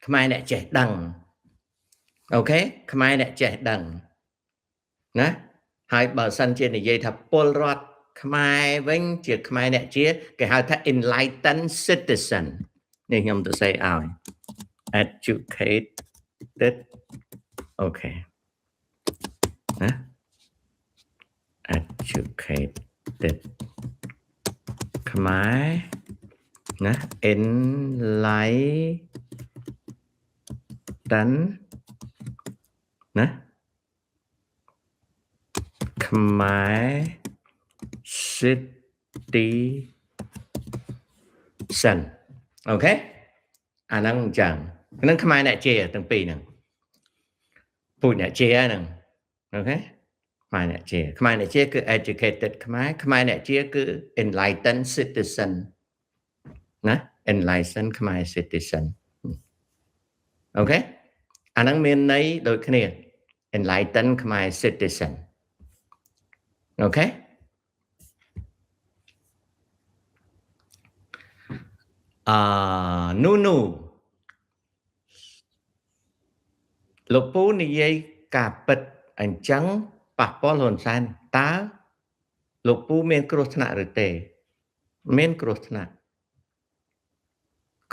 ខ្មែរអ្នកចេះដឹង OK ខ្មែរអ្នកចេះដឹងណាហើយបើសិនជានិយាយថាពលរដ្ឋខ្មែរវិញជាខ្មែរអ្នកជាគេហៅថា enlightened citizen នេះខ្ញុំទៅសេឲ្យ educated OK ណា educated ខ្មែរណា enlighten ណាខ្មែរ citizen OK អាហ្នឹងអញ្ចឹងហ្នឹងខ្មែរអ្នកជាទាំងពីរហ្នឹងពូជអ្នកជាហ្នឹង OK ខ្មែរអ្នកជាខ្មែរអ្នកជាគឺ educated ខ្មែរខ្មែរអ្នកជាគឺ enlightened citizen ណា enlightened ខ្មែរ citizen OK អាហ្នឹងមានន័យដូចគ្នា enlightened ខ្មែរ citizen OK អឺនូនូលោកពូនិយាយការពិតអញ្ចឹងប៉ះពាល់ហ៊ុនសែនតើលោកពូមានគ្រោះថ្នាក់ឬទេមានគ្រោះថ្នាក់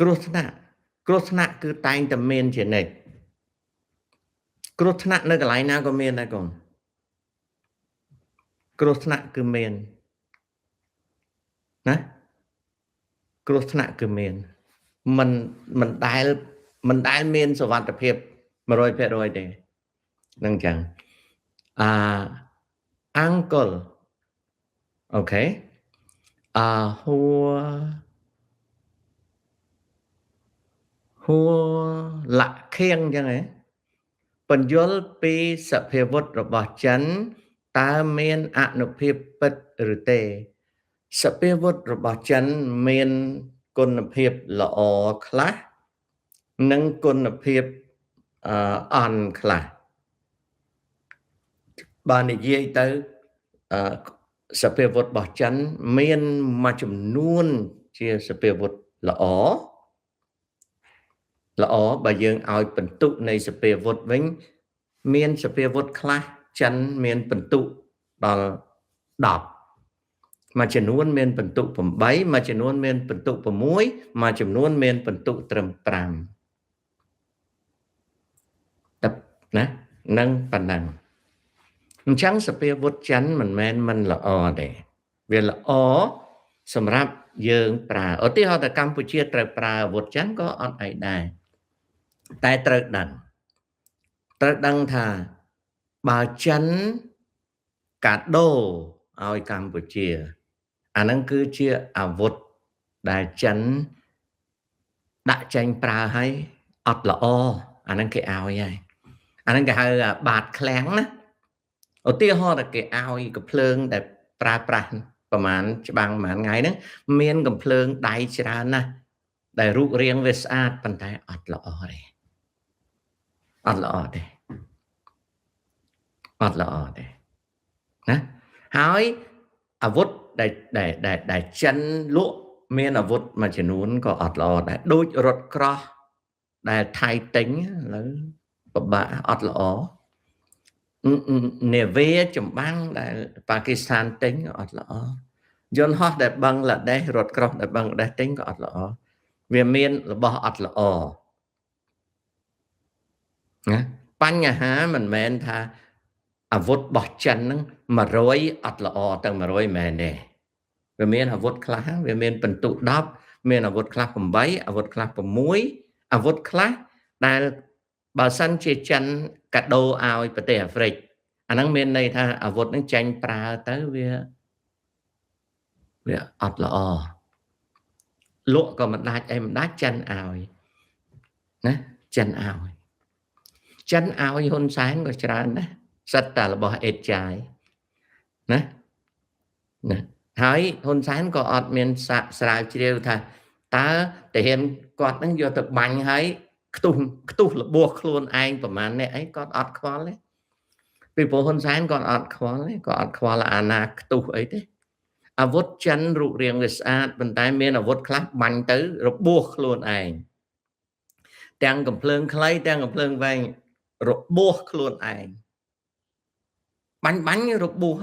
គ្រោះថ្នាក់គ្រោះថ្នាក់គឺតែងតែមានជានិច្ចគ្រោះថ្នាក់នៅកន្លែងណាក៏មានដែរកូនគ្រោះថ្នាក់គឺមានណាគ្រោះថ្នាក់គឺមានមិនមិនដែលមិនដែលមានសុវត្ថិភាព100%ទេនឹងចឹងអាអង្គល OK អាហួហួលខៀងចឹងហ៎បញ្យលពីសភាវុធរបស់ចិនតើមានអនុភាពពិតឬទេសភាវុធរបស់ចិនមានគុណភាពល្អខ្លះនិងគុណភាពអន់ខ្លះបើនិយាយទៅសភាវុធរបស់ចិនមានមួយចំនួនជាសភាវុធល្អល្អបើយើងឲ្យបន្ទុកនៃសភាវុធវិញមានសភាវុធខ្លះចិនមានបន្ទុកដល់10មួយចំនួនមានបន្ទុក8មួយចំនួនមានបន្ទុក6មួយចំនួនមានបន្ទុកត្រឹម5តែណានឹងប៉ុណ្ណឹងអញ្ចឹងសភាវុធចិនមិនមែនមិនល្អទេវាល្អសម្រាប់យើងប្រើឧទាហរណ៍តែកម្ពុជាត្រូវប្រើអាវុធចិនក៏អត់អីដែរតែត្រូវដឹងថាបើចិនកាដូឲ្យកម្ពុជាអាហ្នឹងគឺជាអាវុធដែលចិនដាក់ចេញប្រើឲ្យអត់ល្អអាហ្នឹងគេឲ្យហើយអាហ្នឹងគេហៅបាតឃ្លាំងណាឧទាហរណ៍តែគេឲ្យកំភ្លើងដែលប្រើប្រាស់ប្រហែលច្បាំងប្រហែលថ្ងៃហ្នឹងមានកំភ្លើងដៃច្រើនណាស់ដែលរូបរាងវាស្អាតប៉ុន្តែអត់ល្អទេអត់ល្អទេអត់ល្អទេណាហើយអាវុធដែលដែលដែលចិនលក់មានអាវុធមួយចំនួនក៏អត់ល្អដែរដូចរថក្រោះដែលថៃទិញឥឡូវពិបាកអត់ល្អនាវាចម្បាំងដែលប៉ាគីស្ថានទិញក៏អត់ល្អយន្តហោះដែលបង់ឡាដេសរថក្រោះដែលបង់ឡាដេសទិញក៏អត់ល្អវាមានរបស់អត់ល្អណាបញ្ហាមិនមែនថាអាវុធរបស់ចិនហ្នឹង100អត់ល្អទាំង100មែនទេវាមានអាវុធខ្លះវាមានបន្ទុក10មានអាវុធខ្លះ8អាវុធខ្លះ6អាវុធខ្លះដែលបើសិនជាចិនកាដូឲ្យប្រទេសអាហ្វ្រិកអាហ្នឹងមានន័យថាអាវុធហ្នឹងចាញ់ប្រើទៅវាអត់ល្អលក់ក៏មិនដាច់អីមិនដាច់ចិនឲ្យណាចិនឲ្យចិនឲ្យហ៊ុនសែនក៏ច្រើនដែរសិតតែរបស់អេតចាយណាណាហើយហ៊ុនសែនក៏អត់មានសាកស្រាវជ្រាវថាតើទាហានគាត់នឹងយកទៅបាញ់ហើយខ្ទុះរបួសខ្លួនឯងប្រហែលអ្នកអីគាត់អត់ខ្វល់ទេពីព្រោះហ៊ុនសែនគាត់អត់ខ្វល់ទេគាត់អត់ខ្វល់អាណាខ្ទុះអីទេអាវុធចិនរូបរាងវាស្អាតប៉ុន្តែមានអាវុធខ្លះបាញ់ទៅរបួសខ្លួនឯង ទាំងកំភ្លើងខ្លីទាំងកំភ្លើងវែងរបួសខ្លួនឯងបាញ់បាញ់របួស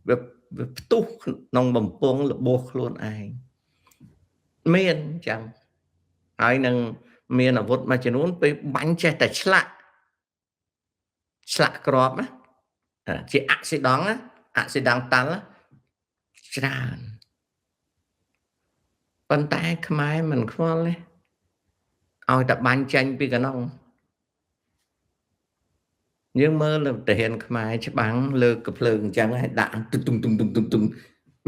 វាវាផ្ទុះក្នុងបំពង់របួសខ្លួនឯងមានអញ្ចឹងហើយនឹងមានអាវុធមួយចំនួនពេលបាញ់ចេះតែឆ្លាក់ឆ្លាក់ក្របណាជាអាក់ស៊ីដង់អាក់ស៊ីដង់តាល់ច្រើនប៉ុន្តែខ្មែរមិនខ្វល់ទេឲ្យតែបាញ់ចេញពីកណ្ដុងយើងមើលទាហានខ្មែរច្បាំងលើកកំភ្លើងអញ្ចឹងហើយដាក់ទុំទុំទុំទុំទុំ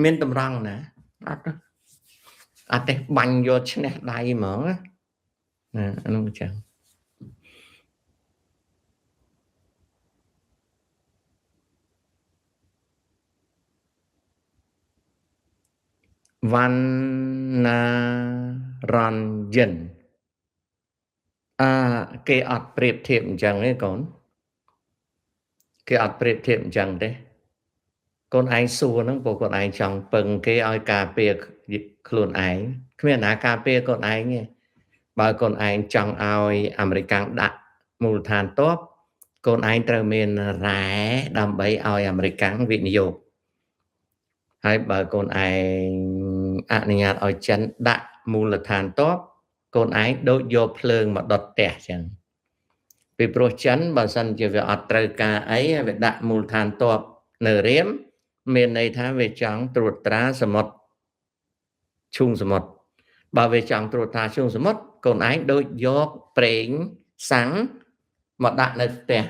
មានតម្រង់ណាអត់អត់ទេបាញ់យកឈ្នះដៃហ្មងណាអានោះអញ្ចឹងវណ្ណារនយិនអើគេអត់ប្រៀបធៀបអញ្ចឹងទេកូនគេអត់ប្រៀបធៀបអញ្ចឹងទេកូនឯងសួរហ្នឹងព្រោះកូនឯងចង់ពឹងគេឲ្យការពារខ្លួនឯងគ្មានណាការពារកូនឯងទេបើកូនឯងចង់ឲ្យអាមេរិកដាក់មូលដ្ឋានទ័ពកូនឯងត្រូវមានរ៉ែដើម្បីឲ្យអាមេរិកវិនិយោគហើយបើកូនឯងអនុញ្ញាតឲ្យចិនដាក់មូលដ្ឋានទ័ពកូនឯងដូចយកភ្លើងមកដុតផ្ទះចឹងពីព្រោះចិនបើសិនជាវាអត់ត្រូវការអីវាដាក់មូលដ្ឋានទ័ពនៅរៀមមានន័យថាវាចង់ត្រួតត្រាសមុទ្រឈូងសមុទ្របើវាចង់ត្រួតត្រាឈូងសមុទ្រកូនឯងដូចយកប្រេងសាំងមកដាក់នៅផ្ទះ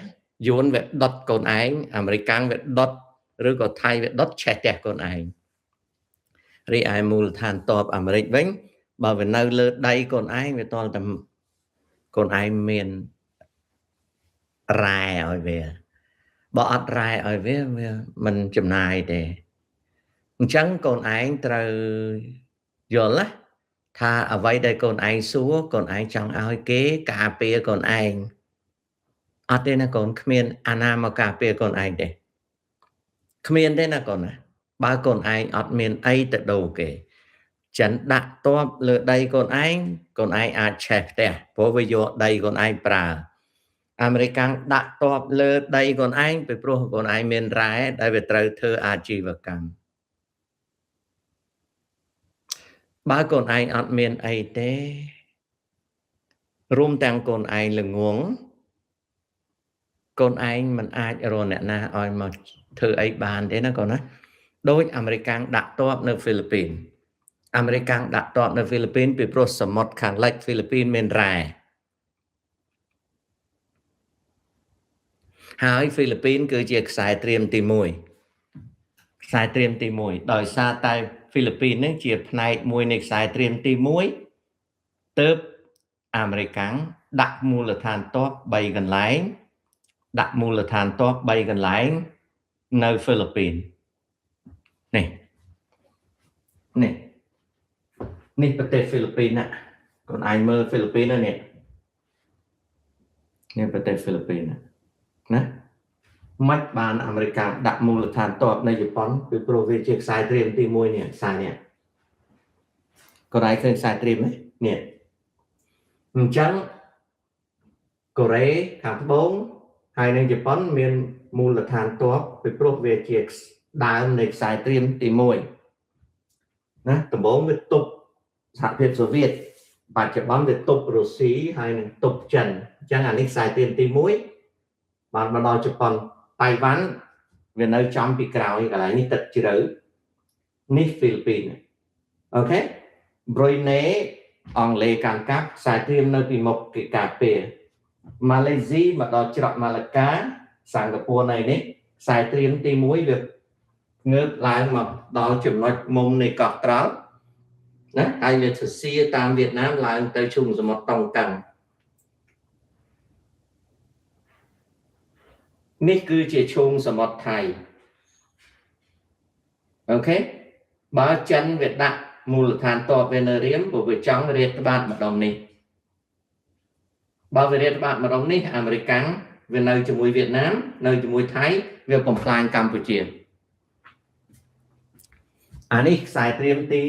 យួនវាដុតកូនឯងអាមេរិកវាដុតឬក៏ថៃវាដុតឆេះផ្ទះកូនឯងរីឯមូលដ្ឋានទ័ពអាមេរិកវិញបើវានៅលើដីកូនឯងវាតល់តែកូនឯងមានរ៉ែឲ្យវាបើអត់រ៉ែឲ្យវាវាមិនចំណាយទេអញ្ចឹងកូនឯងត្រូវយល់ណាថាអ្វីដែលកូនឯងសួរកូនឯងចង់ឲ្យគេការពារកូនឯងអត់ទេណាកូនគ្មានអាណាមកការពារកូនឯងទេគ្មានទេណាកូនណាបើកូនឯងអត់មានអីទៅដូរគេចិនដាក់ទ័ពលើដីកូនឯងកូនឯងអាចឆេះផ្ទះព្រោះវាយកដីកូនឯងប្រើអាមេរិកដាក់ទ័ពលើដីកូនឯងពីព្រោះកូនឯងមានរ៉ែដែលវាត្រូវធ្វើអាជីវកម្មបើកូនឯងអត់មានអីទេរួមទាំងកូនឯងល្ងងកូនឯងមិនអាចរកអ្នកណាឲ្យមកធ្វើអីបានទេណាកូនណាដូចអាមេរិកដាក់ទ័ពនៅហ្វីលីពីនអាមេរិកដាក់ទ័ពនៅហ្វីលីពីនពីព្រោះសមុទ្រខាងលិចហ្វីលីពីនមានរ៉ែហើយហ្វីលីពីនគឺជាខ្សែត្រៀមទី1ខ្សែត្រៀមទី1ដោយសារតែហ្វីលីពីននេះជាផ្នែកមួយនៃខ្សែត្រៀមទី1ទើបអាមេរិកដាក់មូលដ្ឋានទ័ព3កន្លែងដាក់មូលដ្ឋានទ័ព3កន្លែងនៅហ្វីលីពីននេះនេះនេះប្រទេសហ្វីលីពីនណាកូនឯងមើលហ្វីលីពីនណានេះនេះប្រទេសហ្វីលីពីនណាមិនបានអាមេរិកដាក់មូលដ្ឋានទ័ពនៅជប៉ុនពីព្រោះវាជាខ្សែត្រៀមទី1នេះខ្សែនេះកូនឯងឃើញខ្សែត្រៀមទេនេះអញ្ចឹងកូរ៉េខាងត្បូងហើយនៅជប៉ុនមានមូលដ្ឋានទ័ពពីព្រោះវាជាដើមនៃខ្សែត្រៀមទី1ណាដំបូងវាទប់សហភាពសូវៀតបច្ចុប្បន្នវាទប់រុស្ស៊ីហើយនឹងទប់ចិនអញ្ចឹងអានេះខ្សែត្រៀមទី1បានមកដល់ជប៉ុនតៃវ៉ាន់វានៅចំពីក្រោយកន្លែងនេះទឹកជ្រៅនេះហ្វីលីពីនអូខេប្រ៊ុយណេអង់គ្លេសកាន់កាប់ខ្សែត្រៀមនៅពីមុខគេការពារម៉ាឡេស៊ីមកដល់ច្រកម៉ាឡាកាសិង្ហបុរីនៅនេះខ្សែត្រៀមទី1វាងើបឡើងមកដល់ចំណុចមុំនៃកោះត្រល់ណាហើយវាទៅសៀតាមវៀតណាមឡើងទៅឈូងសមុទ្រតុងកឹងនេះគឺជាឈូងសមុទ្រថៃអូខេបើចិនវាដាក់មូលដ្ឋានទ័ពវានៅរៀមព្រោះវាចង់រាតត្បាតម្ដុំនេះបើវារាតត្បាតម្ដុំនេះអាមេរិកវានៅជាមួយវៀតណាមនៅជាមួយថៃវាបំផ្លាញកម្ពុជាអានេះខ្សែត្រៀមទី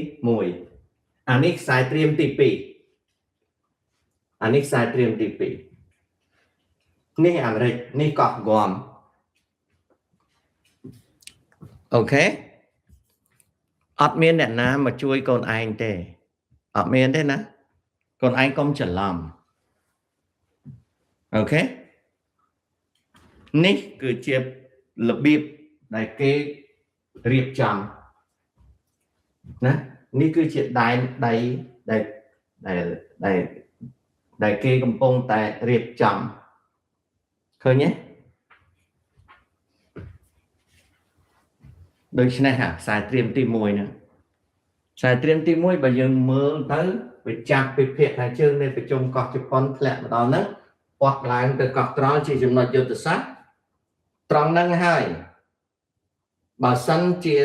1អានេះខ្សែត្រៀមទី2 អានេះខ្សែត្រៀមទី2នេះអាមេរិកនេះកោះហ្គាំOK អត់មានអ្នកណាមកជួយកូនឯងទេអត់មានទេណាកូនឯងកុំច្រឡំOK នេះគឺជារបៀបដែលគេរៀបចំណានេះគឺជាដែនដីដែលដែលដែលដែលគេកំពុងតែរៀបចំឃើញទេដូច្នេះអាខ្សែត្រៀមទី1ហ្នឹងខ្សែត្រៀមទី1បើយើងមើលទៅវាចាប់ពីភាគខាងជើងនៃប្រជុំកោះជប៉ុនធ្លាក់មកដល់ហ្នឹងពាត់ឡើងទៅកោះត្រល់ជាចំណុចយុទ្ធសាស្ត្រត្រង់ហ្នឹងហើយបើសិនជា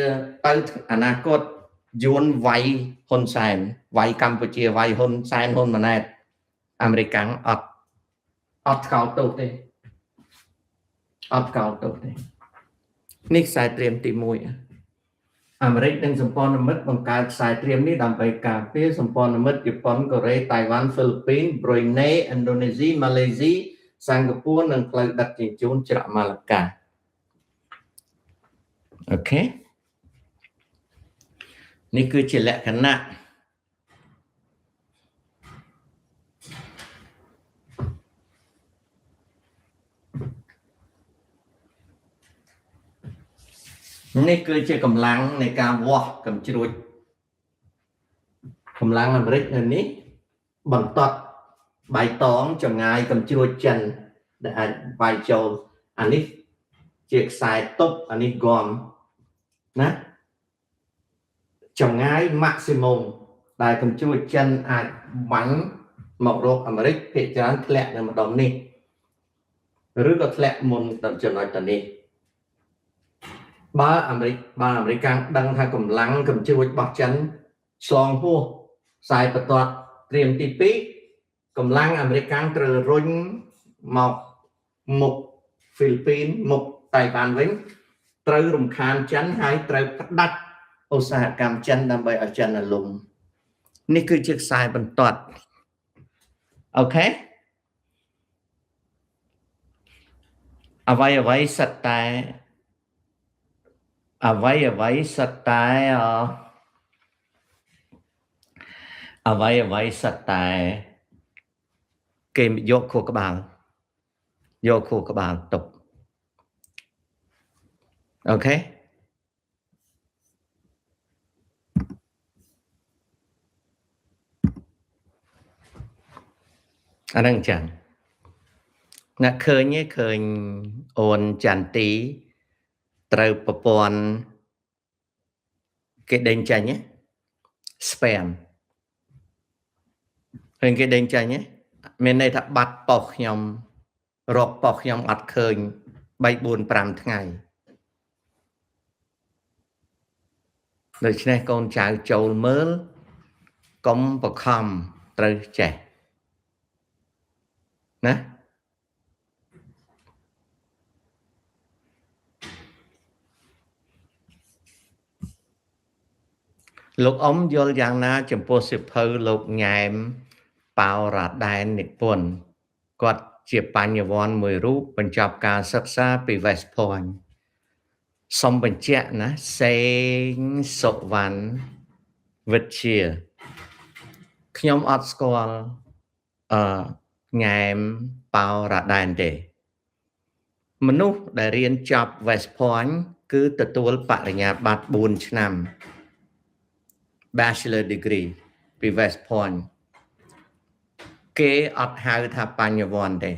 ទៅអនាគតយួនវាយហ៊ុនសែនវាយកម្ពុជាវាយហ៊ុនសែនហ៊ុនម៉ាណែតអាមេរិកអត់អត់ថ្កោលទោសទេអត់ថ្កោលទោសទេនេះខ្សែត្រៀមទី1អាមេរិកនិងសម្ព័ន្ធមិត្តបង្កើតខ្សែត្រៀមនេះដើម្បីការពារសម្ព័ន្ធមិត្តជប៉ុនកូរ៉េតៃវ៉ាន់ហ្វីលីពីនប្រ៊ុយណេឥណ្ឌូនេស៊ីម៉ាឡេស៊ីសិង្ហបុរីនិងផ្លូវដឹកជញ្ជូនច្រកម៉ាឡាកាOK នេះគឺជាលក្ខណៈនេះគឺជាកម្លាំងនៃការវាស់កំជ្រួចកម្លាំងអាមេរិកនៅនេះបន្តបៃតងចម្ងាយកំជ្រួចចិនដែលអាចវាយចូលអានេះជាខ្សែទប់អានេះហ្គាំណាចម្ងាយ maximum ដែលកំជ្រួចចិនអាចបាញ់មករកអាមេរិកភាគច្រើនធ្លាក់នៅម្ដុំនេះឬក៏ធ្លាក់មុនដល់ចំណុចទៅនេះបើអាមេរិកបើអាមេរិកកាំងដឹងថាកម្លាំងកំជ្រួចរបស់ចិនឆ្លងហួសខ្សែបន្ទាត់ត្រៀមទី2កម្លាំងអាមេរិកកាំងត្រូវរុញមកមុខហ្វីលីពីនមុខតៃវ៉ាន់វិញត្រូវរំខានចិនហើយត្រូវផ្ដាច់ឧស្សាហកម្មចិនដើម្បីឲ្យចិនរលំនេះគឺជាខ្សែបន្ទាត់OK អ្វីអ្វីសិតតែអ្វីអ្វីសិតតែអ្វីអ្វីសិតតែគេយកខួរក្បាលយកខួរក្បាលទុក OK អាហ្នឹងចឹងអ្នកឃើញទេឃើញអូនចន្ទីត្រូវប្រព័ន្ធគេដេញចេញ spam ឃើញគេដេញចេញទេមានន័យថាបាត់ប៉ុសខ្ញុំរកប៉ុសខ្ញុំអត់ឃើញ3 4 5ថ្ងៃដូច្នេះកូនចៅចូលមើលកុំបខំត្រូវចេះណាលោកអ៊ំយល់យ៉ាងណាចំពោះសិភៅលោកញ៉ែមប៉ោរ៉ាដែននិពន្ធគាត់ជាបញ្ញវន្តមួយរូបបញ្ចប់ការសិក្សាពី West Point សូមបញ្ជាក់ណាសេងសុវណ្ណវិទ្យាខ្ញុំអត់ស្គាល់អឺញ៉ែមប៉ោរ៉ាដែនទេមនុស្សដែលរៀនចប់ West Point គឺទទួលបរិញ្ញាបត្រ4ឆ្នាំ Bachelor degree ពី West Point គេអត់ហៅថាបញ្ញវន្តទេ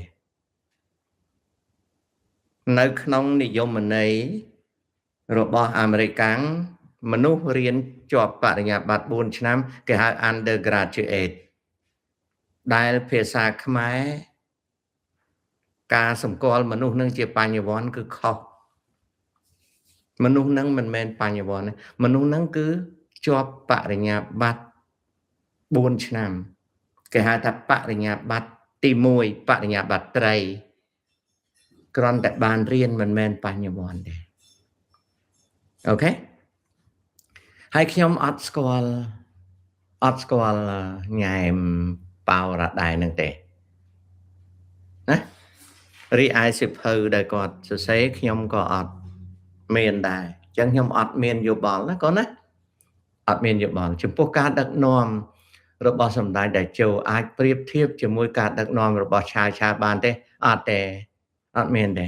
នៅក្នុងនិយមន័យរបស់អាមេរិកាំងមនុស្សរៀនជាប់បរិញ្ញាបត្រ4ឆ្នាំគេហៅ undergraduate ដែលភាសាខ្មែរការសម្គាល់មនុស្សនឹងជាបញ្ញវន្តគឺខុសមនុស្សនឹងមិនមែនបញ្ញវន្តទេមនុស្សនឹងគឺជាប់បរិញ្ញាបត្រ4ឆ្នាំគេហៅថាបរិញ្ញាបត្រទី1បរិញ្ញាបត្រត្រីគ្រាន់តែបានរៀនមិនមែនបញ្ញវន្តទេOK ហើយខ្ញុំអត់ស្គាល់អត់ស្គាល់ញ៉ែមប៉ោរ៉ាដែរនឹងទេ រីឯសិភៅដែលគាត់សរសេរខ្ញុំក៏អត់មានដែរអញ្ចឹងខ្ញុំអត់មានយោបល់ណាកូនណាអត់មានយោបល់ចំពោះការដឹកនាំរបស់សម្ដេចតេជោអាចប្រៀបធៀបជាមួយការដឹកនាំរបស់ឆាវឆាវបានទេអត់ទេអត់មានទេ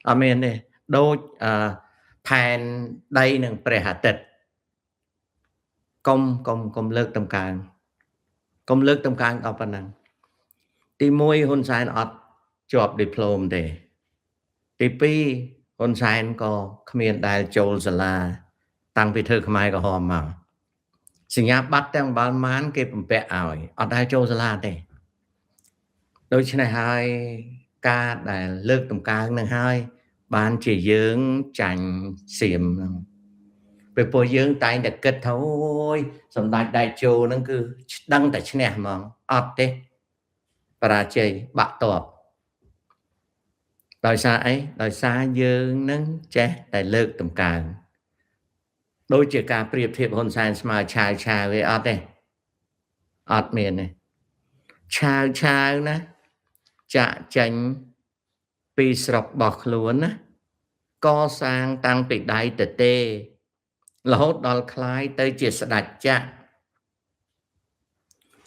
អត់មានទេដូចផែនដីនិងព្រះអាទិត្យកុំកុំកុំលើកតម្កើងកុំលើកតម្កើងដល់ប៉ុណ្ណឹងទី1ហ៊ុនសែនអត់ជាប់ឌីប្លូមទេទី2ហ៊ុនសែនក៏គ្មានដែលចូលសាលាតាំងពីធ្វើខ្មែរក្រហមមកសញ្ញាបត្រទាំងបាល់ម៉ានគេបំពាក់ឲ្យអត់ដែលចូលសាលាទេដូច្នេះហើយការដែលលើកតម្កើងនឹងហើយបានជាយើងចាញ់សៀមហ្នឹងពេលពួកយើងតែងតែគិតថាអូយសម្ដេចតេជោហ្នឹងគឺដឹងតែឈ្នះហ្មងអត់ទេបរាជ័យបាក់តបដោយសារអីដោយសារយើងនឹងចេះតែលើកតម្កើងដូចជាការប្រៀបធៀបហ៊ុនសែនស្មើឆាវឆាវវាអត់ទេអត់មានទេឆាវឆាវណាចាក់ចេញពីស្រុករបស់ខ្លួនណាកសាងតាំងពីដៃទៅទេរហូតដល់คล้ายទៅជាស្ដេចចក្រ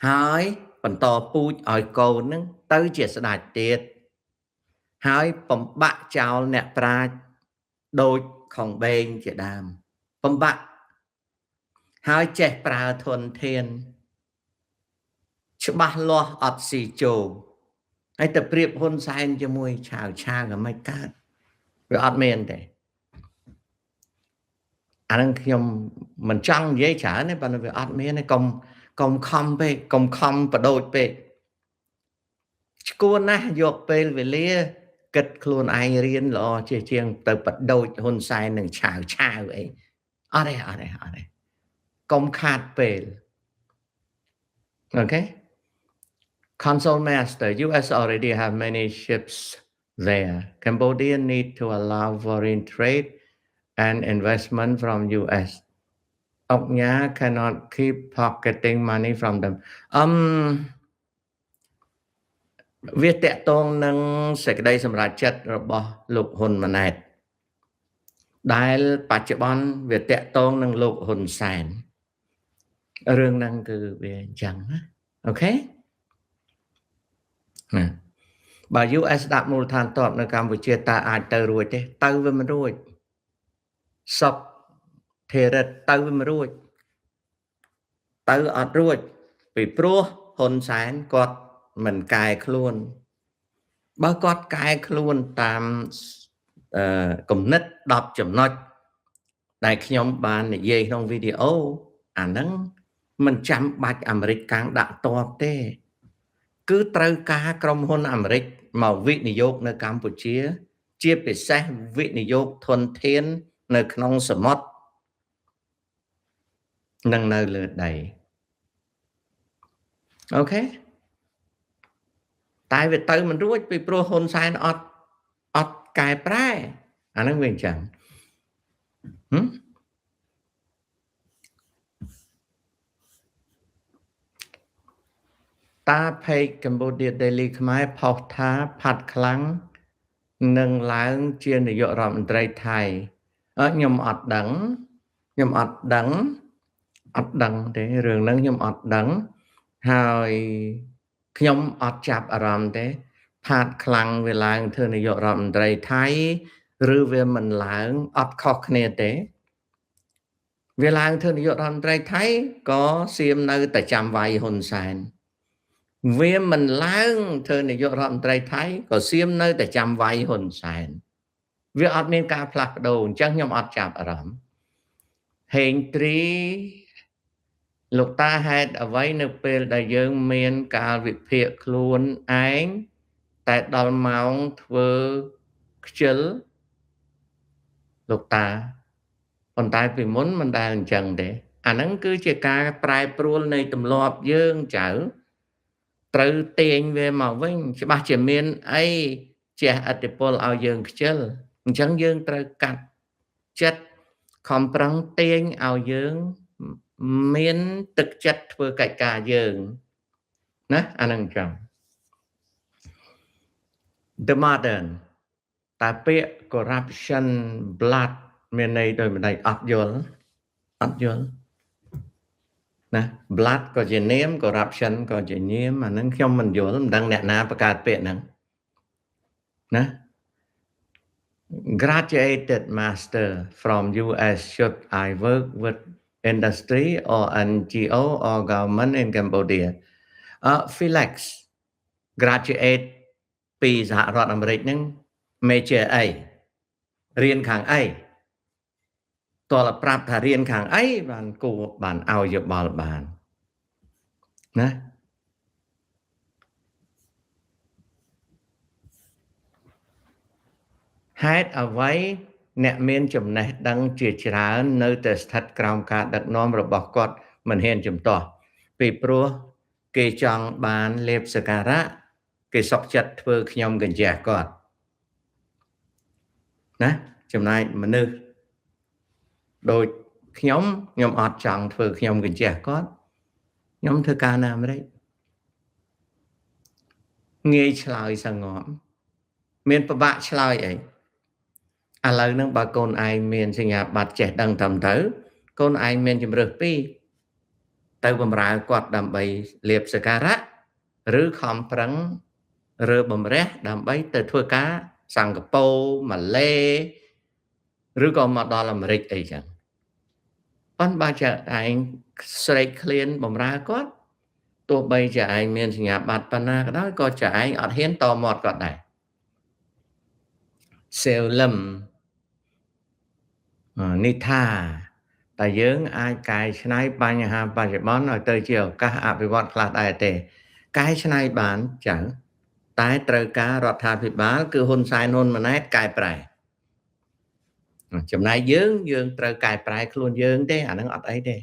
ហើយបន្តពូជឲ្យកូននឹងទៅជាស្ដេចទៀតហើយបំបាក់ចោលអ្នកប្រាជ្ញដូចខុងបេងជាដើមបំបាក់ហើយចេះប្រើធនធានច្បាស់លាស់អត់ស៊ីជោហើយទៅប្រៀបហ៊ុនសែនជាមួយឆាវឆាវក៏មិនកើតវាអត់មានទេអានឹងខ្ញុំមិនចង់និយាយច្រើនទេប៉ុន្តែវាអត់មានទេកុំកុំខំពេកកុំខំបដូចពេកឈួនណាស់យកពេលវេលាគិតខ្លួនឯងរៀនល្អជាជាងទៅបដូចហ៊ុនសែននឹងឆាវឆាវអីអត់ទេអត់ទេអត់ទេកុំខាតពេល okay Console Master, US already have many ships there. Cambodia need to allow foreign trade and investment from US. ឧកញ៉ា cannot keep pocketing money from them. វាតកតងនឹងសេចក្តីសម្រេចចិត្តរបស់លោកហ៊ុនម៉ាណែតដែលបច្ចុប្បន្នវាតកតងនឹងលោកហ៊ុនសែនរឿងហ្នឹងគឺវាអញ្ចឹងណា okay ណាបើ US ដាក់មូលដ្ឋានទ័ពនៅកម្ពុជាតើអាចទៅរួចទេទៅវាមិនរួចសពធេរិតទៅវាមិនរួចទៅអត់រួចពីព្រោះហ៊ុនសែនគាត់មិនកែខ្លួនបើគាត់កែខ្លួនតាមគំនិត10ចំណុចដែលខ្ញុំបាននិយាយក្នុងវីដេអូអាហ្នឹងមិនចាំបាច់អាមេរិកកាំងដាក់តបទេគឺត្រូវការក្រុមហ៊ុនអាមេរិកមកវិនិយោគនៅកម្ពុជា ជាពិសេសវិនិយោគធនធាននៅក្នុងសមុទ្រនិងនៅលើដី okay តែវាទៅមិនរួចពីព្រោះហ៊ុនសែនអត់អត់កែប្រែអាហ្នឹងវាអញ្ចឹងហឹមតា page Cambodia Daily ខ្មែរផុសថាផាត់ខ្លាំងនឹងឡើងជានាយករដ្ឋមន្ត្រីថៃខ្ញុំអត់ដឹងខ្ញុំអត់ដឹងអត់ដឹងទេរឿងហ្នឹងខ្ញុំអត់ដឹងហើយខ្ញុំអត់ចាប់អារម្មណ៍ទេផាតខ្លាំងវាឡើងធ្វើនាយករដ្ឋមន្ត្រីថៃឬវាមិនឡើងអត់ខុសគ្នាទេវាឡើងធ្វើនាយករដ្ឋមន្ត្រីថៃក៏សៀមនៅតែចាំវាយហ៊ុនសែនវាមិនឡើងធ្វើនាយករដ្ឋមន្ត្រីថៃក៏សៀមនៅតែចាំវាយហ៊ុនសែនវាអត់មានការផ្លាស់ប្ដូរអញ្ចឹងខ្ញុំអត់ចាប់អារម្មណ៍ហេងត្រីលោកតាហេតុអ្វីនៅពេលដែលយើងមានកាលវិភាគខ្លួនឯងតែដល់ម៉ោងធ្វើខ្ជិលលោកតាប៉ុន្តែពីមុនមិនដែលអញ្ចឹងទេអាហ្នឹងគឺជាការប្រែប្រួលនៃទម្លាប់យើងចៅត្រូវទាញវាមកវិញច្បាស់ជាមានអីជះឥទ្ធិពលឲ្យយើងខ្ជិលអញ្ចឹងយើងត្រូវកាត់ចិត្តខំប្រឹងទាញឲ្យយើងមានទឹកចិត្តធ្វើកិច្ចការយើងណាអាហ្នឹងអញ្ចឹង The modern តែពាក្យ corruption blood មានន័យដូចម្ដេចអត់យល់អត់យល់ណា blood ក៏ជានាម corruption ក៏ជានាមអាហ្នឹងខ្ញុំមិនយល់មិនដឹងអ្នកណាបង្កើតពាក្យហ្នឹងណា Graduated master from US, should I work with industry or NGO or government in Cambodia? Felix graduate ពីសហរដ្ឋអាមេរិកហ្នឹង major អីរៀនខាងអីតើប្រាប់ថារៀនខាងអីបានគួរបានឲ្យយោបល់បានណាហេតុអ្វីអ្នកមានចំណេះដឹងជាច្រើននៅតែស្ថិតក្រោមការដឹកនាំរបស់គាត់មិនហ៊ានជំទាស់ពីព្រោះគេចង់បានលាភសក្ការៈគេសុខចិត្តធ្វើខ្ញុំកញ្ជះគាត់ណាចំណែកមនុស្សដូចខ្ញុំខ្ញុំអត់ចង់ធ្វើខ្ញុំកញ្ជះគាត់ខ្ញុំធ្វើការនៅអាមេរិកងាយឆ្លើយសងំមានប្របាក់ឆ្លើយអីឥឡូវហ្នឹងបើកូនឯងមានសញ្ញាបត្រចេះដឹងត្រឹមត្រូវកូនឯងមានជំរើសពីរទៅបំរើគាត់ដើម្បីលាភសក្ការៈឬខំប្រឹងរើបំរះដើម្បីទៅធ្វើការសិង្ហបុរីម៉ាឡេឬក៏មកដល់អាមេរិកអីចឹងប៉ុន្តែបើជាឯងស្រេកឃ្លានបំរើគាត់ទោះបីជាឯងមានសញ្ញាបត្រប៉ុណ្ណាក៏ដោយក៏ជាឯងអត់ហ៊ានតមាត់គាត់ដែរសេវលឹមនិថាតែយើងអាចកែច្នៃបញ្ហាបច្ចុប្បន្នឲ្យទៅជាឱកាសអភិវឌ្ឍខ្លះដែរទេកែច្នៃបានចៅតែត្រូវការរដ្ឋាភិបាលគឺហ៊ុនសែនហ៊ុនម៉ាណែតកែប្រែចំណែកយើងយើងត្រូវកែប្រែខ្លួនយើងទេអាហ្នឹងអត់អីទេ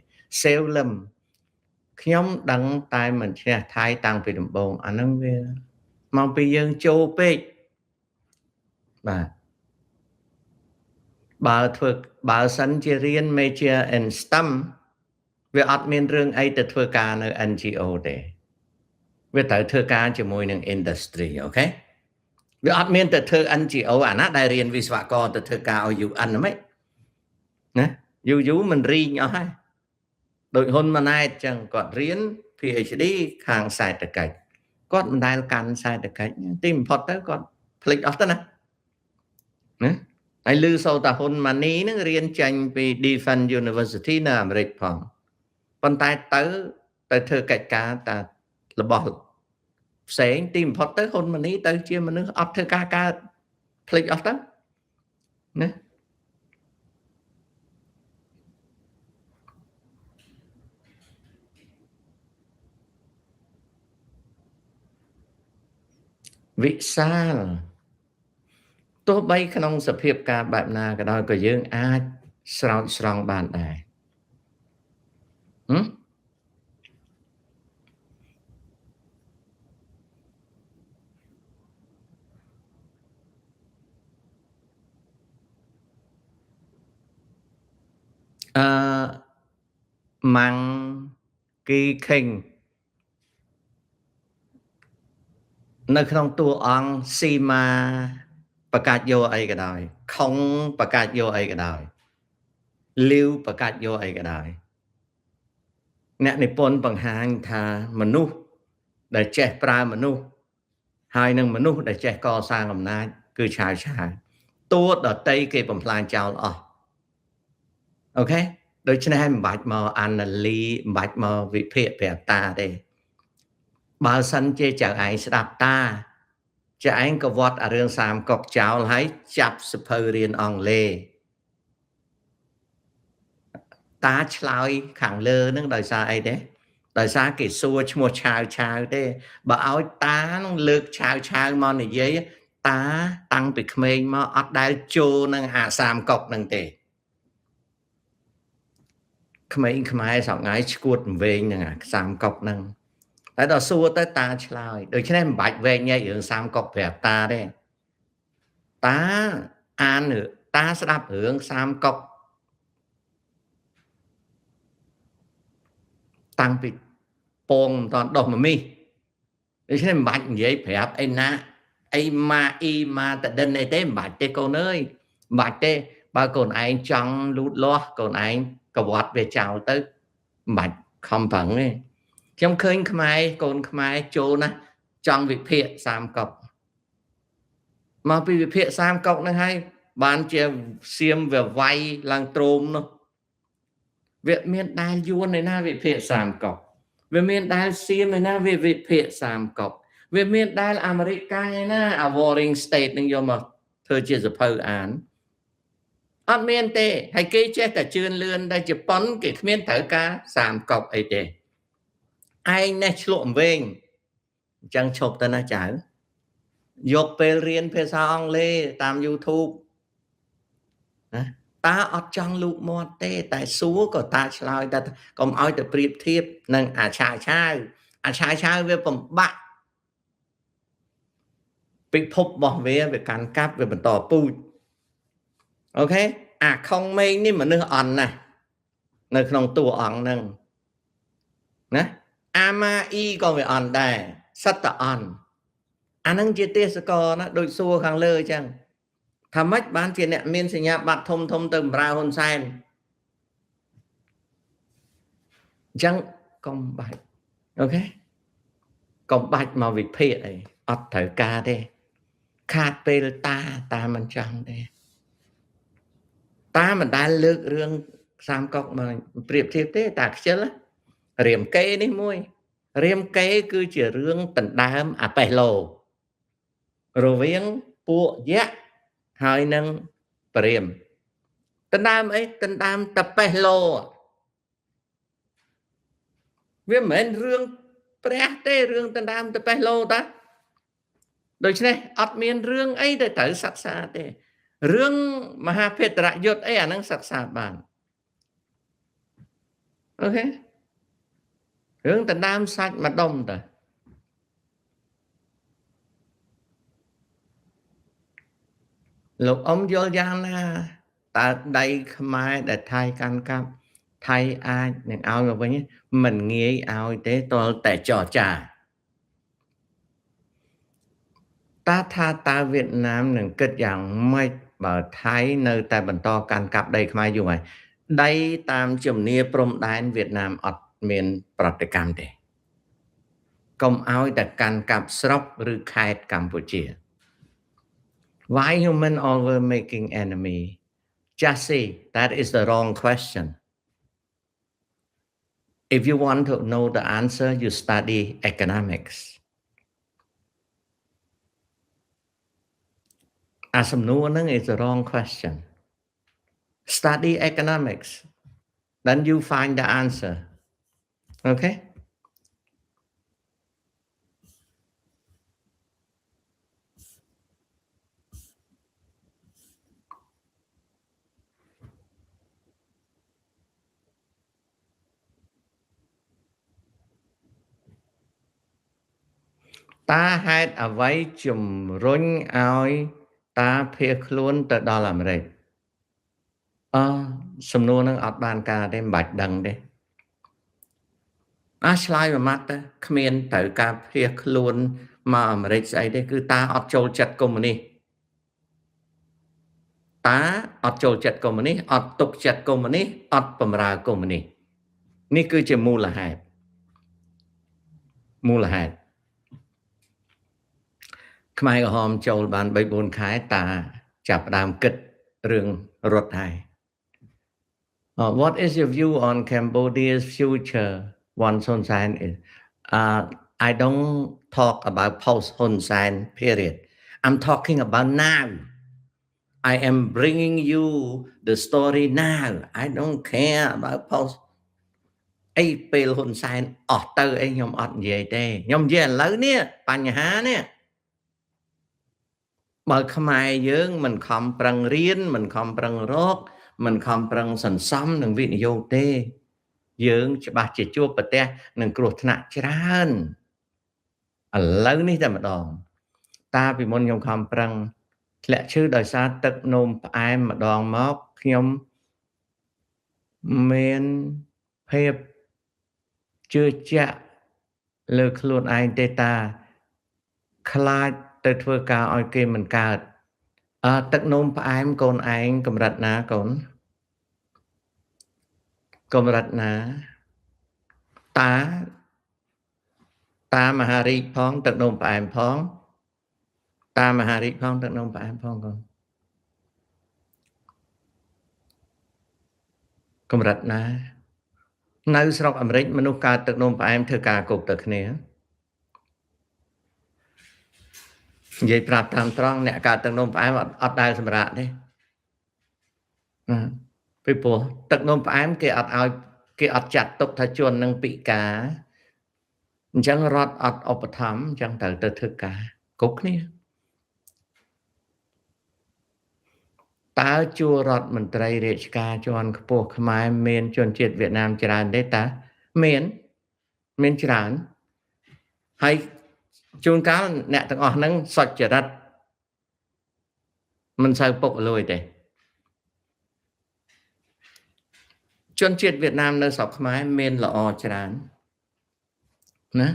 សេវលឹមខ្ញុំដឹងតែមិនឈ្នះថៃតាំងពីដំបូងអាហ្នឹងវាមកពីយើងចូលពេកបាទបើធ្វើបើសិនជារៀន major in STEM វាអត់មានរឿងអីទៅធ្វើការនៅ NGO ទេវាត្រូវធ្វើការជាមួយនឹង industry OK វាអត់មានទៅធ្វើ NGO អាណាដែលរៀនវិស្វករទៅធ្វើការឲ្យ UN ហ្មងណាយូរយូរមិនរីងអស់ហើយដូចហ៊ុនម៉ាណែតចឹងគាត់រៀន PhD ខាងសេដ្ឋកិច្ចគាត់មិនដែលកាន់សេដ្ឋកិច្ចទីបំផុតទៅគាត់ភ្លេចអស់ទៅណាណាហើយឮសូរតាហ៊ុនម៉ាណីនឹងរៀនចេញពី Defense University នៅអាមេរិកផងប៉ុន្តែទៅទៅធ្វើកិច្ចការតារបស់ផ្សេងទីបំផុតទៅហ៊ុនម៉ាណីទៅជាមនុស្សអត់ធ្វើការកើតភ្លេចអស់ទៅណាវិសាលទោះបីក្នុងសភាពការបែបណាក៏ដោយក៏យើងអាចស្រោចស្រង់បានដែរហឹមអឺម៉ាំងគីខេងនៅក្នុងតួអង្គស៊ីម៉ាបកាច់យកអីក៏ដោយខុងបកាច់យកអីក៏ដោយលាវបកាច់យកអីក៏ដោយអ្នកនិពន្ធបង្ហាញថាមនុស្សដែលចេះប្រើមនុស្សហើយនឹងមនុស្សដែលចេះកសាងអំណាចគឺឆាវឆាវតួដតីគេបំផ្លាញចោលអស់OK ដូច្នេះហើយមិនបាច់មកអាណាលីមិនបាច់មកវិភាគប្រាប់តាទេបើសិនជាចៅឯងស្ដាប់តាចៅឯងក៏វត្តអារឿងសាមកុកចោលហើយចាប់សភៅរៀនអង់គ្លេសតាឆ្លើយខាងលើនឹងដោយសារអីទេដោយសារគេសួរឈ្មោះឆាវឆាវទេបើឲ្យតានឹងលើកឆាវឆាវមកនិយាយតាតាំងពីក្មេងមកអត់ដែលចូលនឹងអាសាមកុកនឹងទេក្មេងខ្មែរសប្ងៃឈួតវែងនឹងអាសាមកុកនឹងតែដល់សួរទៅតាឆ្លើយដូច្នេះមិនបាច់វែងញែករឿងសាមកុកប្រាប់តាទេតាអានតាស្ដាប់រឿងសាមកុកតាំងពីពងមិនតាន់ដោះមមីដូច្នេះមិនបាច់និយាយប្រាប់អីណា អីម៉ាអ៊ីម៉ាតដិនអីទេមិនបាច់ទេកូនអើយមិនបាច់ទេបើកូនឯងចង់លូតលាស់កូនឯងកវត្តវាចោលទៅមិនបាច់ខំប្រឹងទេខ្ញុំឃើញខ្មែរកូនខ្មែរចូលណាចង់វិភាគសាមកុកមកពីវិភាគសាមកុកហ្នឹងហើយបានជាសៀមវាវាយឡើងទ្រោមនោះវាមានដែលយួនឯណាវិភាគសាមកុកវាមានដែលសៀមឯណាវាវិភាគសាមកុកវាមានដែលអាមេរិកកាំងឯណាអា Warring State នឹងយកមកធ្វើជាសភៅអានអត់មានទេហើយគេចេះតែជឿនលឿនតែជប៉ុនគេគ្មានត្រូវការសាមកុកអីទេឯងនេះឆ្លក់អង្វែងអញ្ចឹងឈប់ទៅណាចៅយកពេលរៀនភាសាអង់គ្លេសតាម YouTube ណាតាអត់ចង់លូកមាត់ទេតែសួរក៏តាឆ្លើយតែកុំឲ្យទៅប្រៀបធៀបនឹងអាឆាឆាវអាឆាឆាវវាបំបាក់ពិភពរបស់វាវាកាន់កាប់វាបន្តពូជ OK អាខុងមេងនេះមនុស្សអន់ណាស់នៅក្នុងតួអង្គហ្នឹងណាអាម៉ាអ៊ីក៏វាអន់ដែរសិតតអន់អាហ្នឹងជាទេសកលណាដូចសួរខាងលើអញ្ចឹងថាម៉េចបានជាអ្នកមានសញ្ញាបត្រធំធំទៅបម្រើហ៊ុនសែនអញ្ចឹងកុំបាច់ OK កុំបាច់មកវិភាគអីអត់ត្រូវការទេខាតពេលតាតាមិនចង់ទេតាមិនដែលលើករឿងសាមកុកមកប្រៀបធៀបទេតាខ្ជិលរាមកេនេះមួយរាមកេគឺជារឿងដណ្ដើមអាប៉េះឡូរវាងពួកយក្សហើយនឹងព្រាមដណ្ដើមអីដណ្ដើមតប៉េះឡូវាមិនមែនរឿងព្រះទេរឿងដណ្ដើមតប៉េះឡូតាដូច្នេះអត់មានរឿងអីដែលត្រូវសិក្សាទេរឿងមហាភេទរយុទ្ធអីអាហ្នឹងសិក្សាបាន OK រឿងដណ្ដើមសាច់មួយដុំតាលោកអ៊ំយល់យ៉ាងណាតើដីខ្មែរដែលថៃកាន់កាប់ថៃអាចនឹងឲ្យមកវិញមិនងាយឲ្យទេតលតែចរចាតាថាតើវៀតណាមនឹងគិតយ៉ាងម៉េចបើថៃនៅតែបន្តកាន់កាប់ដីខ្មែរយូរហើយដីតាមជំនាព្រំដែនវៀតណាមអត់មានប្រតិកម្មទេកុំឲ្យតែកាន់កាប់ស្រុកឬខេត្តកម្ពុជា Why human always making enemy? Just see, that is the wrong question. If you want to know the answer, you study economics. អាសំណួរហ្នឹង is the wrong question. Study economics, then you find the answer. Okay? តើហេតុអ្វីជំរុញឲ្យតាភៀសខ្លួនទៅដល់អាមេរិកអសំណួរនឹងអត់បានការទេមិនបាច់ដឹងទេអាឆ្លើយមួយម៉ាត់ទៅគ្មានត្រូវការភៀសខ្លួនមកអាមេរិកស្អីទេគឺតាអត់ចូលចិត្តកុម្មុយនីសតាអត់ចូលចិត្តកុម្មុយនីសអត់ទុកចិត្តកុម្មុយនីសអត់បំរើកុម្មុយនីសនេះគឺជាមូលហេតុមូលហេតុខ្មែរក្រហមចូលបាន3 4ខែតាចាប់ផ្ដើមគិតរឿងរត់ហើយ What is your view on Cambodia's future once Hun Sen is I don't talk about post Hun Sen period. I'm talking about now. I am bringing you the story now. I don't care about post អីពេលហ៊ុនសែនអស់ទៅអីខ្ញុំអត់និយាយទេខ្ញុំនិយាយឥឡូវនេះបញ្ហានេះបើខ្មែរយើងមិនខំប្រឹងរៀនមិនខំប្រឹងរកមិនខំប្រឹងសន្សំនឹងវិនិយោគទេយើងច្បាស់ជាជួបប្រទះនឹងគ្រោះថ្នាក់ច្រើនឥឡូវនេះតែម្ដងតាពីមុនខ្ញុំខំប្រឹងធ្លាក់ឈឺដោយសារទឹកនោមផ្អែមម្ដងមកខ្ញុំមានភាពជឿជាក់លើខ្លួនឯងទេតាខ្លាច ទៅធ្វើការឲ្យគេមិនកើតអើទឹកនោមផ្អែមកូនឯងកម្រិតណាកូនកម្រិតណាតាតាមហារីកផងទឹកនោមផ្អែមផងតាមហារីកផងទឹកនោមផ្អែមផងកូនកម្រិតណានៅស្រុកអាមេរិកមនុស្សកើតទឹកនោមផ្អែមធ្វើការគប់ទៅគ្នានិយាយប្រាប់តាមត្រង់អ្នកកើតទឹកនោមផ្អែមអត់ដែលសម្រាកទេពីព្រោះទឹកនោមផ្អែមគេអត់ឲ្យគេអត់ចាត់ទុកថាជននឹងពិការអញ្ចឹងរដ្ឋអត់ឧបត្ថម្ភអញ្ចឹងត្រូវទៅធ្វើការគ្រប់គ្នាតើជួររដ្ឋមន្ត្រីរាជការជាន់ខ្ពស់ខ្មែរមានជនជាតិវៀតណាមច្រើនទេតាមានច្រើនហើយជួនកាលអ្នកទាំងអស់ហ្នឹងសុចរិតមិនសូវពុករលួយទេជនជាតិវៀតណាមនៅស្រុកខ្មែរមានល្អច្រើនណា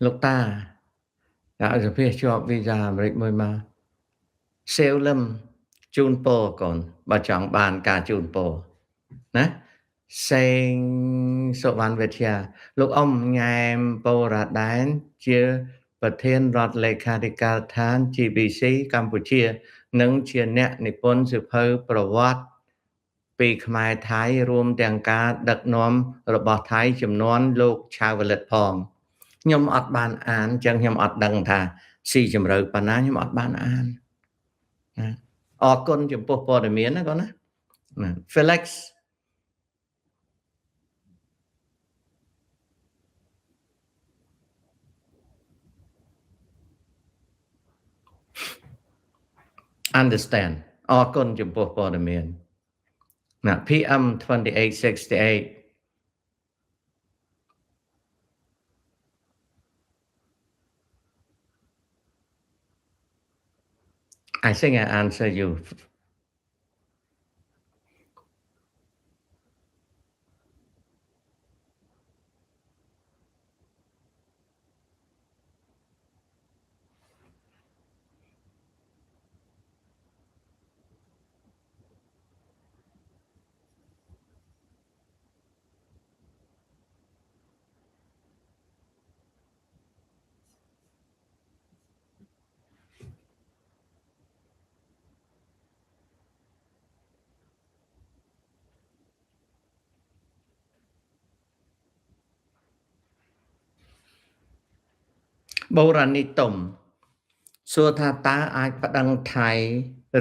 លោកតាដាក់សភាជាប់វីសាអាមេរិកមួយមកសេវលឹមជូនពរកូនបើចង់បានការជូនពរណាសេងសុវណ្ណវិទ្យាលោកអ៊ំញ៉ែមបូរ៉ាដែនជាប្រធានរដ្ឋលេខាធិការដ្ឋាន GBC កម្ពុជានិងជាអ្នកនិពន្ធសៀវភៅប្រវត្តិពីខ្មែរថៃរួមទាំងការដឹកនាំរបស់ថៃចំនួនលោកឆាវលិតផងខ្ញុំអត់បានអានអញ្ចឹងខ្ញុំអត់ដឹងថាស៊ីជម្រៅប៉ុណ្ណាខ្ញុំអត់បានអានណាអរគុណចំពោះព័ត៌មានណាកូនណា Felix understand អរគុណចំពោះព័ត៌មានណា PM 2868 I think I answer you. បូរ៉ានីតុមសួរថាតើអាចប្តឹងថៃ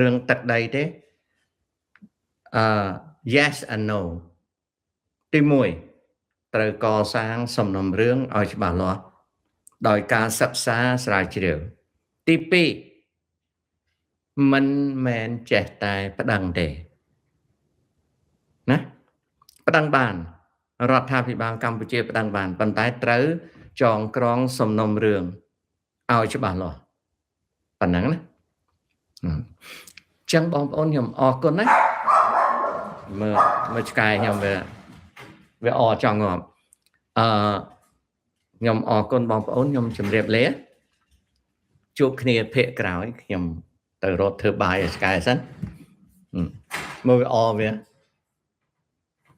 រឿងទឹកដីទេyes and no ទី1ត្រូវកសាងសំណុំរឿងឲ្យច្បាស់លាស់ដោយការសិក្សាស្រាវជ្រាវទី2មិនមែនចេះតែប្តឹងទេណាប្តឹងបានរដ្ឋាភិបាលកម្ពុជាប្តឹងបានប៉ុន្តែត្រូវចងក្រងសំណុំរឿងឲ្យច្បាស់លាស់ប៉ុណ្ណឹងណាអញ្ចឹងបងប្អូនខ្ញុំអរគុណណាមើលឆ្កែខ្ញុំវាអចង់ងាប់ខ្ញុំអរគុណបងប្អូនខ្ញុំជម្រាបលាជួបគ្នាភាគក្រោយខ្ញុំទៅរត់ធ្វើបាយឲ្យឆ្កែសិនមើលវាអវា